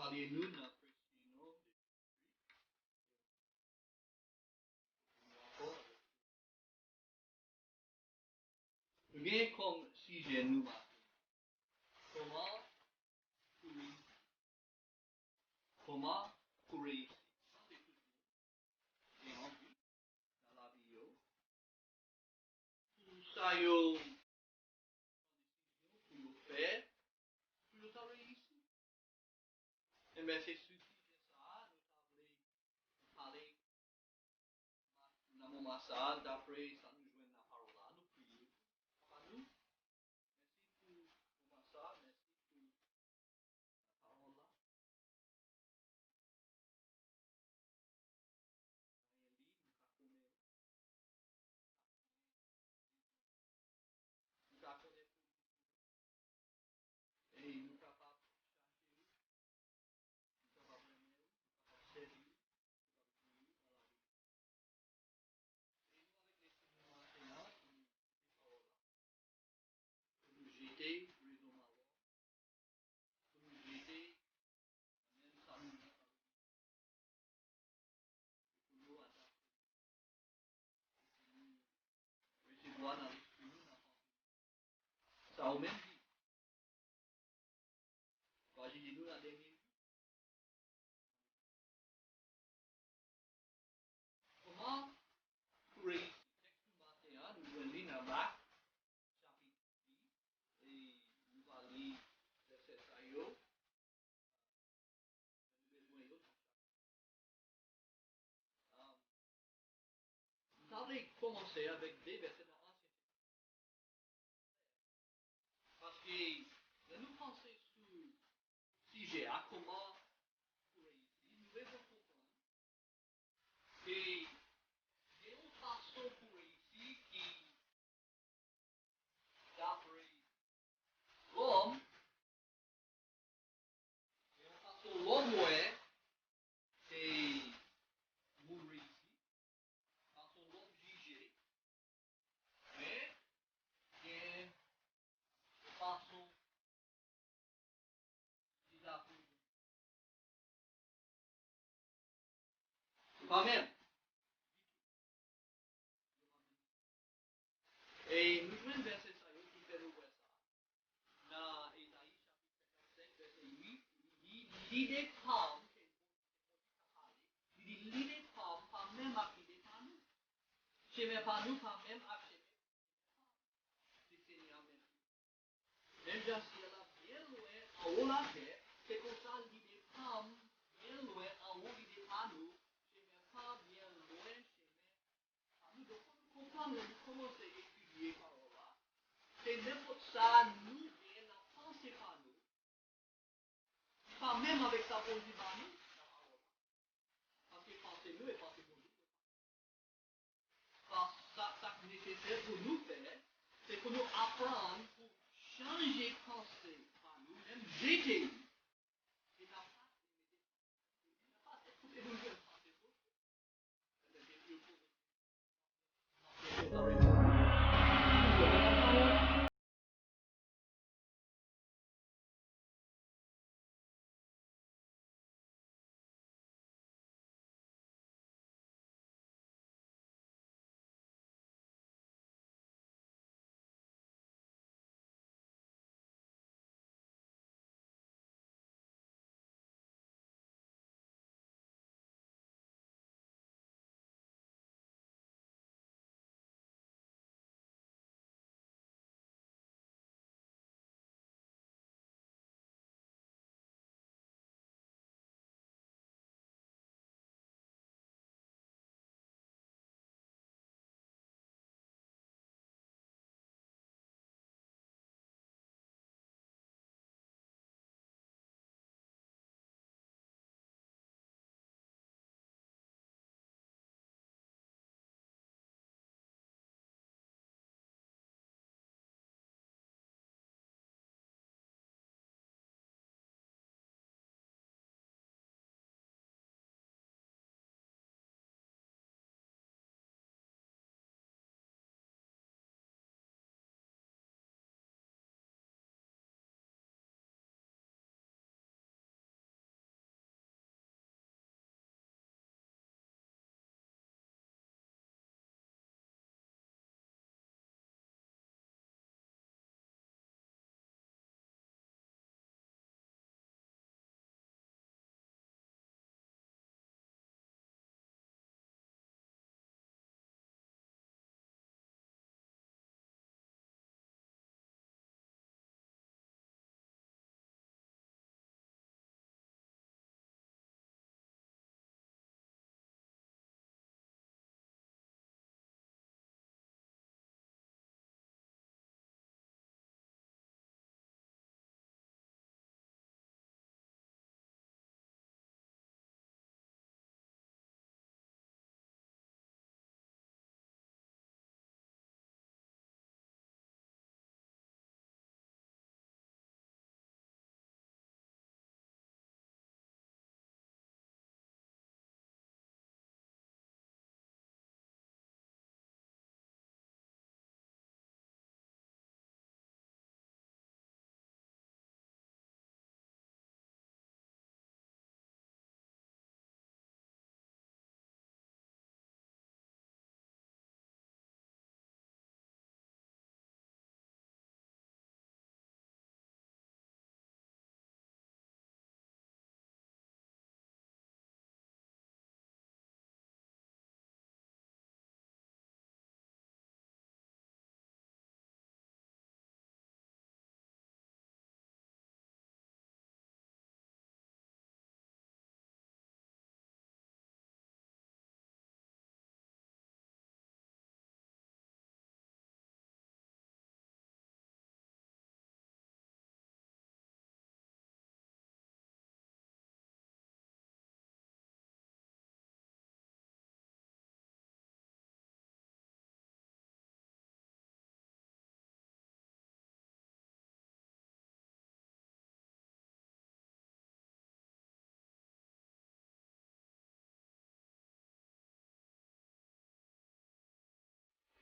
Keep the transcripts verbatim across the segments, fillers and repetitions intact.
Salye nou nan presye non de Jezikri. Nou gen kòm sijè nou maten, kòman pou reyisi. Kòman pou reyisi. Sa se tout moun gen anvi nan lavi yo. Pou sa yo pran desizyon pou yo fè, pou yo ta reyisi. Enben, se sou sijè sa a, nou ta vle pale nan moman sa a, dapre sa nou jwenn nan pawòl la, nou priye. Papa nou, mèsi pou moman sa a, mèsi pou pawòl la. Nou ka konnen pou nou, e nou kapab chache ou, nou kapab renmen ou, nou kapab sèvi ou, nou kapab louwe ou nan lavi nou. E nou avèk lespri nou maten an pou nou koute pawòl la, pou nou jete rezon malon, pou nou jete menm sa nou gen, pou nou adapte, pou nou resevwa nan lespri nou, nan panse nou. Sa ou menm ki va jije nou nan dènye jou. Kòman pou reyisi? Tèks pou maten an, nou jwenn li nan Mak, chapit uit, e nou va li vèsè sa yo. Nou bezwen yo. Um, m ta vle kòmanse avèk de vèsè nan Ansyen Testaman. Paske, lè nou panse sou sijè a, kòman pou reyisi, nou bezwen konprann ke gen yon fason pou reyisi ki, dapre lòm, gen yon fason lòm wè se moun reyisi, fason lòm jije, men gen yon fason ki dapre Bondye. Se pa menm. E nou jwenn vèsè sa yo ki fè nou wè sa. Nan Ezayi chapit senkannsenk, vèsè uit, li di, lide pa m, se Bondye k ap pale, li di, lide pa m pa menm ak lide pa nou. Chemen pa nou pa menm ak chemen se Senyè a menm. Menm jan syèl la byen lwen anwo latè, se konsa lide pa m byen lwen anwo lide pa nou, chemen pa m byen lwen chemen pa nou. Donk, fò nou konprann lè nou kòmanse etidye pawòl la, se nenpòt sa nou gen nan panse pa nou, ki pa menm avèk sa Bondye ba nou nan pawòl la. Paske panse nou e panse Bondye, sa, sa k nesesè pou nou fè, se pou nou aprann pou chanje panse pa nou, menm jete li, e n ap pase, mete, n ap pase kote nou jwenn panse sou.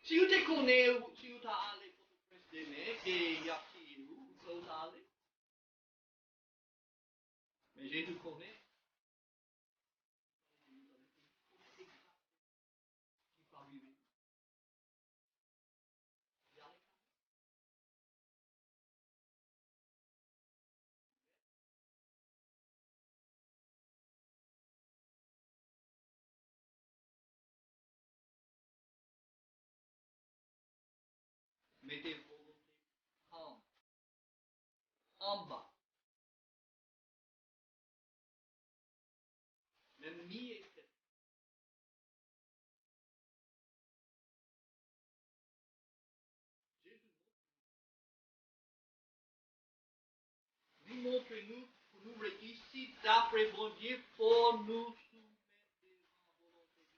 Si yo te konnen, si yo ta ale Pòtoprens demen, ke y ap tiye yo, ou kwè ou ta ale? Men Jezi konnen. Mete volonte pa m anba. Men mi e tèt. Jezi li montre nou, pou nou reyisi dapre Bondye, fò nou soumèt devan volonte li.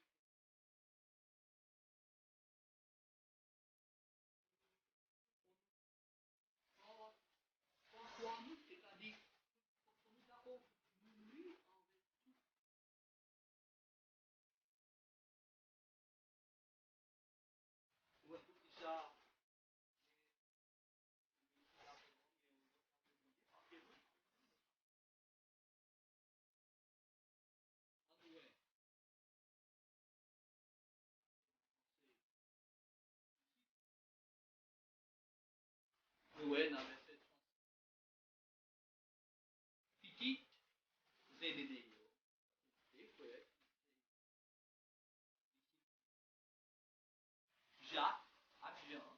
Fò, fò kwa nou, sètadi, fò nou dakò mouri anvè tout. Ou wè poukisa Nou wè nan vèsè trant, pitit Zebede yo, de frè, Jak ak Jan,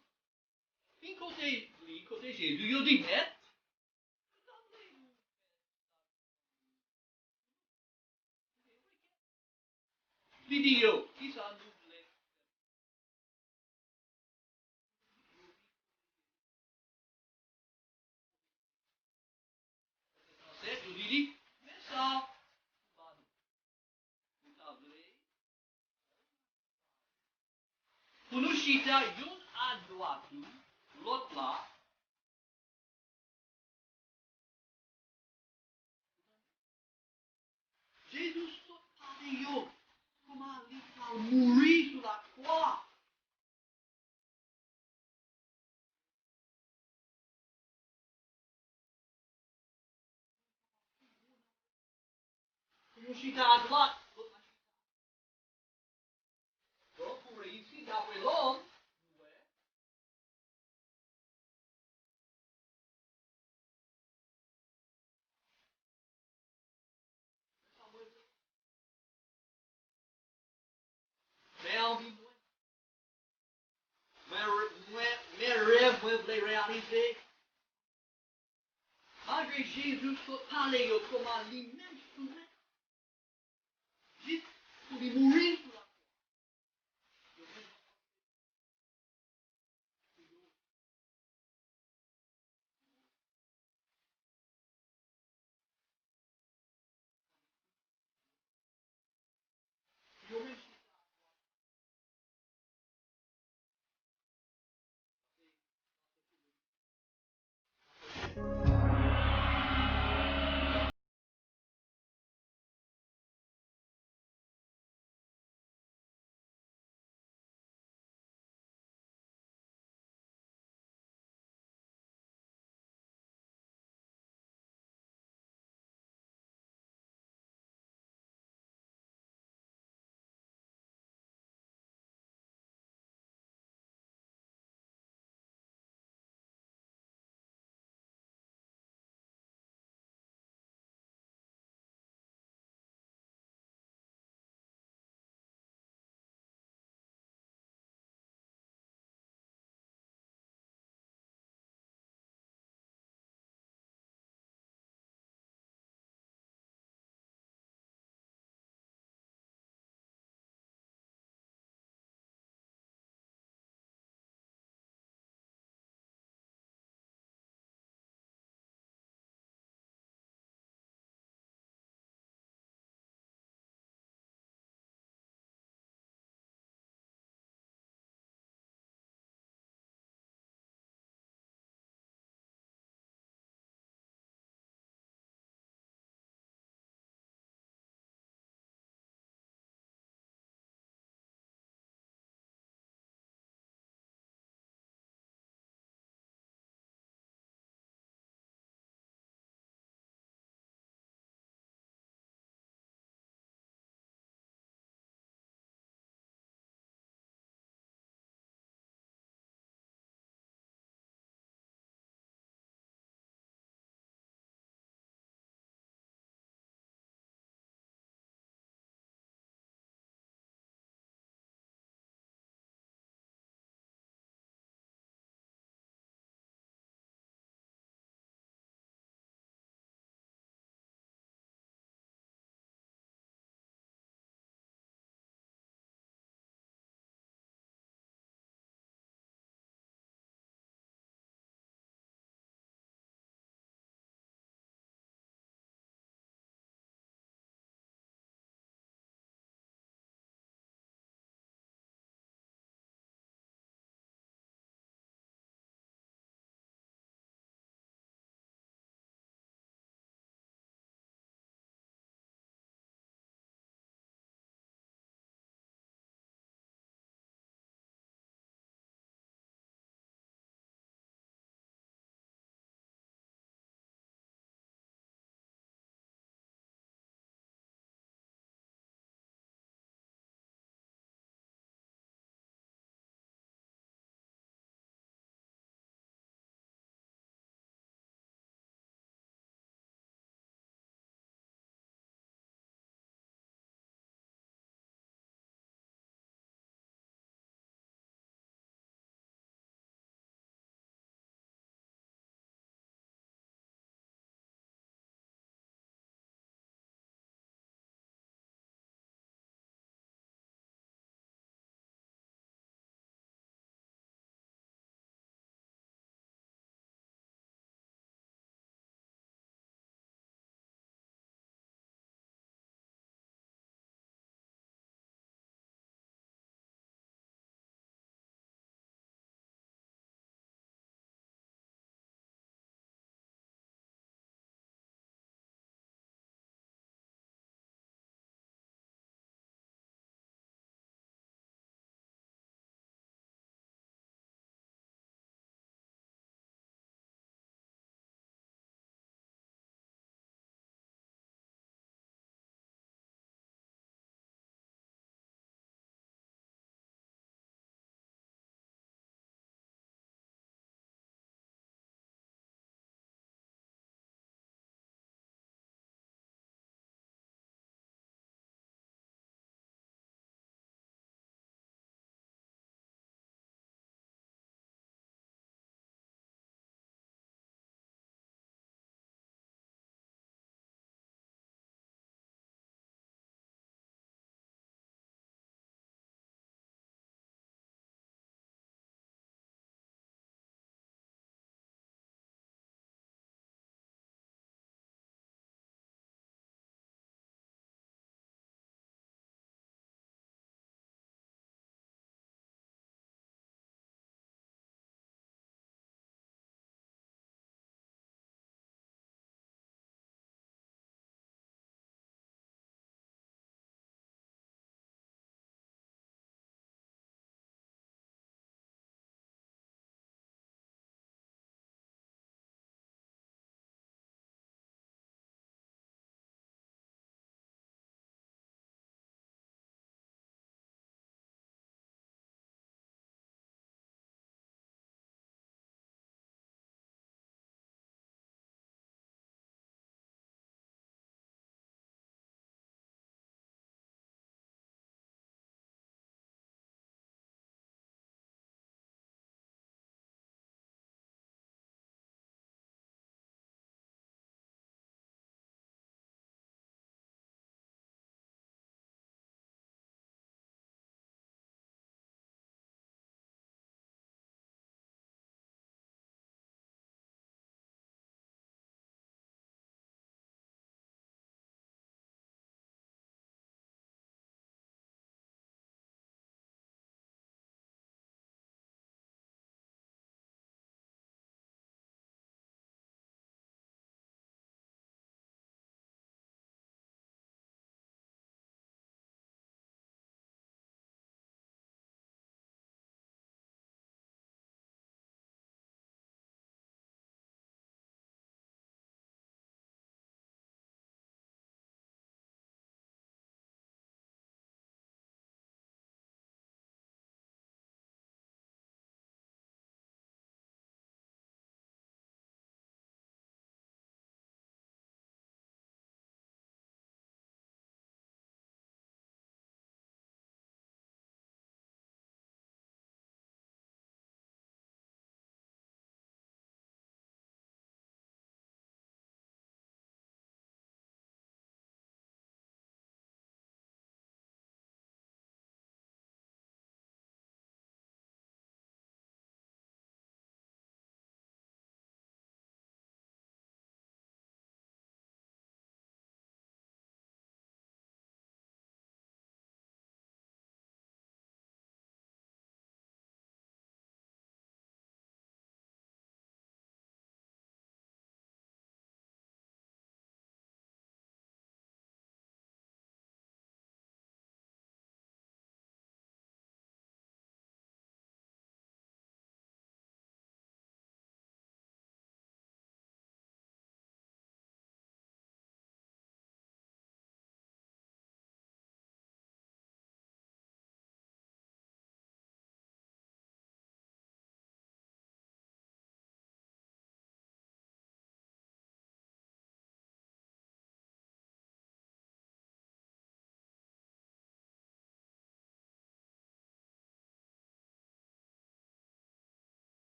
vin kote li, kote Jezi, yo di, Mèt, li di yo, kisa nou vle? Yo di li, men sa, nou ta vle pou nou chita youn adwat ou, lòt la. Jezi sot pale yo kòman li pral mouri sou lakwa. Pou nou chita adwat, lòt la chita. Donk, pou reyisi dapre lòm, nou wè. Men anvi mwen. Mwen, mwen, men rèv mwen vle reyalize. Malgre Jezi sot pale yo kòman li menm soumèt jis pou li mouri sou lakwa. Yo menm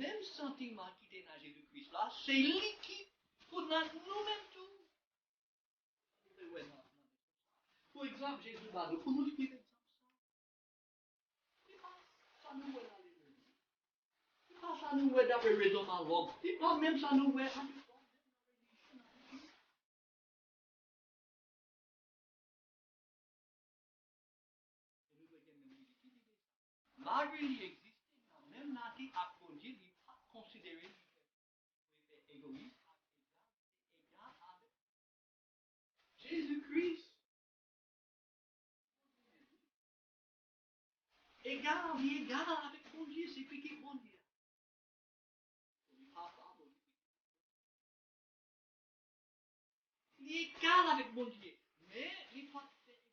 Menm santiman ki te nan Jezi Kris la, se li ki pou nan nou menm tou. Pou egzanp, Jezi ba nou, pou nou suiv egzanp sa. Se pa sa nou wè nan leve nou. Se pa sa nou wè dapre rezonman lòm. Se pa menm sa nou wè an. Malgre li egziste nan menm nati ak Bondye, li pa t konsidere li kòm egoyis ak egal, egal avèk Jezi Kris. Egal, li egal avèk Bondye, se pitit Bondye. Li papa Bondye. Li egal avèk Bondye, men li pa t fè egoyis.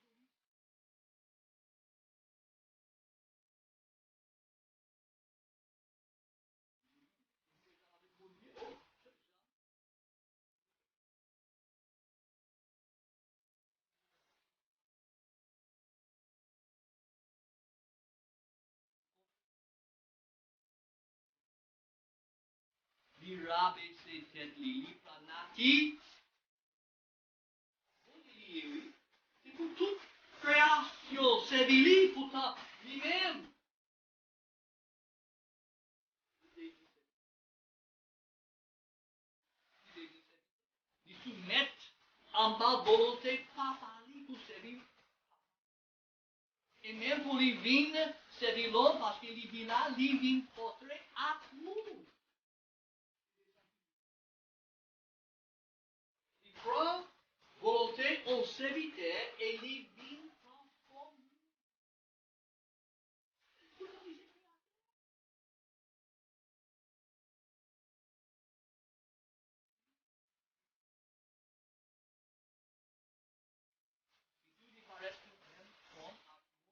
Li rabese tèt li, li pran nati Bondye li ye, wi. Se pou tout kreyasyon sèvi li, poutan li menm. Li soumèt anba volonte Papa li pou sèvi. E menm pou li vin sèvi lòm, paske li vin la, li vin pòtre ak nou. Li pran volonte yon sèvitè e li vin transfòme. Li parèt tou menm kòm ak nou,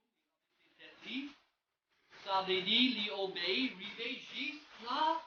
li tèt li. Sa vle di li obeyi, rive jis nan